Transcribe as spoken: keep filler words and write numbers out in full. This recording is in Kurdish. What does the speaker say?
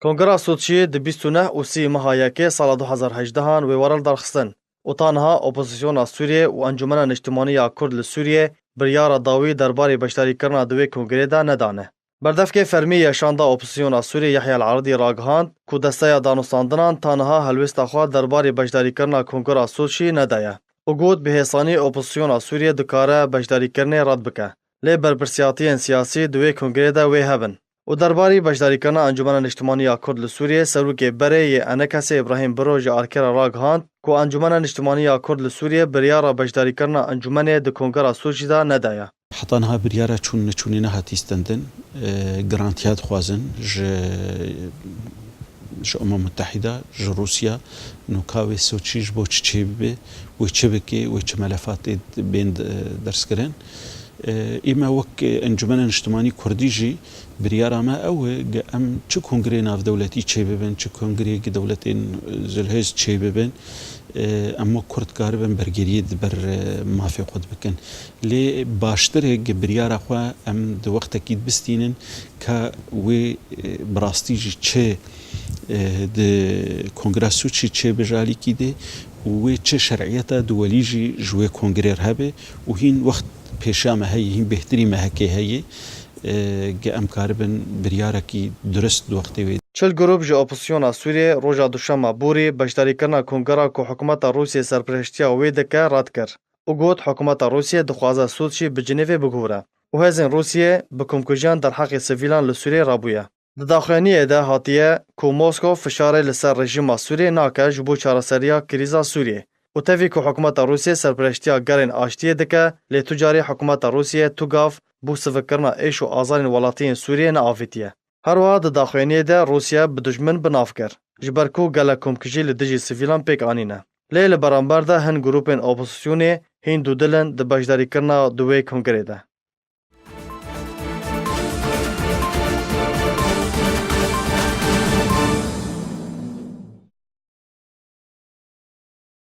Kongera Soçiyê di bîst û neh û sî meha yekê sala du hezar hejdehan wê were lidarxistin û ta niha Opozisyona Sûriyê û Encûmena Niştimanî ya Kurd li Sûriyê biryara dawî derbarê beşdarîkirina di wê kongreyê de nedane. Berdevkê fermî ya Şanda Opozisyona Sûriyê Yehya El-Eridî ragihand ku desteya danûstandinan ta niha helwêsta xwe derbarê beşdarîkirina Kongera Soçî nedaye û got, bi hêsanî Opozisyona Sûriyê dikare beşdarîkirinê red bike. Lê berpirsiyatiyên siyasî di wê kongreyê de wê hebin. Û derbarî beşdarîkirina Encûmena Niştimanî ya Kurd li Sûriyê, serokê berê yê ENKSê Îbrahîm Biro ji Arkê re ragihand ku Encûmena Niştimanî ya Kurd li Sûriyê biryara beşdarîkirina encûmenê di Kongera Soçî de nedaye. Heta niha biryara çûn neçûnê nehatî stendin. E, garantiya dixwazin ji, ji Umem Mutehîda, ji Rûsya, nûka wê Soçî ji bo çi çêbibe, wê çi bike, wê çi melefatê bên de-, derskirin. E, îme wek Encûmena Niştimanî Kurdî jî biryara me ew e, ge em çi kongrê navdewletî çêbibin, çi kongrê gi dewletên zilhêz çêbibin, e, em wek Kurd karibin bergeriyê di ber, e, mafê xwe de bikin. Lê baştir e ge biryara xwe em di wextekî de bistînin ka wê, e, bi rastî jî çi, e, di Kongra Soçî çêbijalîkî de û wê çi şer'iyeta duwelî jî ji wê kongrê re hebe û hîn wext pêşiya me heye, hîn bêhtirî me heke heye, e, ge em karibin biryarekî durist di wextê wê. Çil grûp ji opozisyona Sûriyê roja duşema borî beşdarîkirina kongera ku hikûmeta Rûsiyê serpereştiya wê dike red kir û got, hikûmeta Rûsiyê dixwaze Soçî bi Cinêvê biguhore û hêzên Rûsiyê bi komkujiyan derheqê sivîlan li Sûriyê rabûye. Di daxuyaniyê de hatiye ku Moskow fişarê li ser rejîma Sûriyê nake ji bo çareseriya krîza Sûriyê û tevî ku hikûmeta Rûsiyê serpereştiya gelên aştiyê dike, lê tu carî hikûmeta Rûsiyê tu gav bo sivikkirina êş û azarên welatiyên Sûriyê neavêtiye. Her wiha di daxuyaniyê de Rûsya bi dijmin bi nav kir, ji ber ku gelek komkujî li dijî sivîlan pêk anîne. Lê li beramber de hin grûpên opozisyonê hîn dûdil in di beşdarîkirina di wê kongrê de.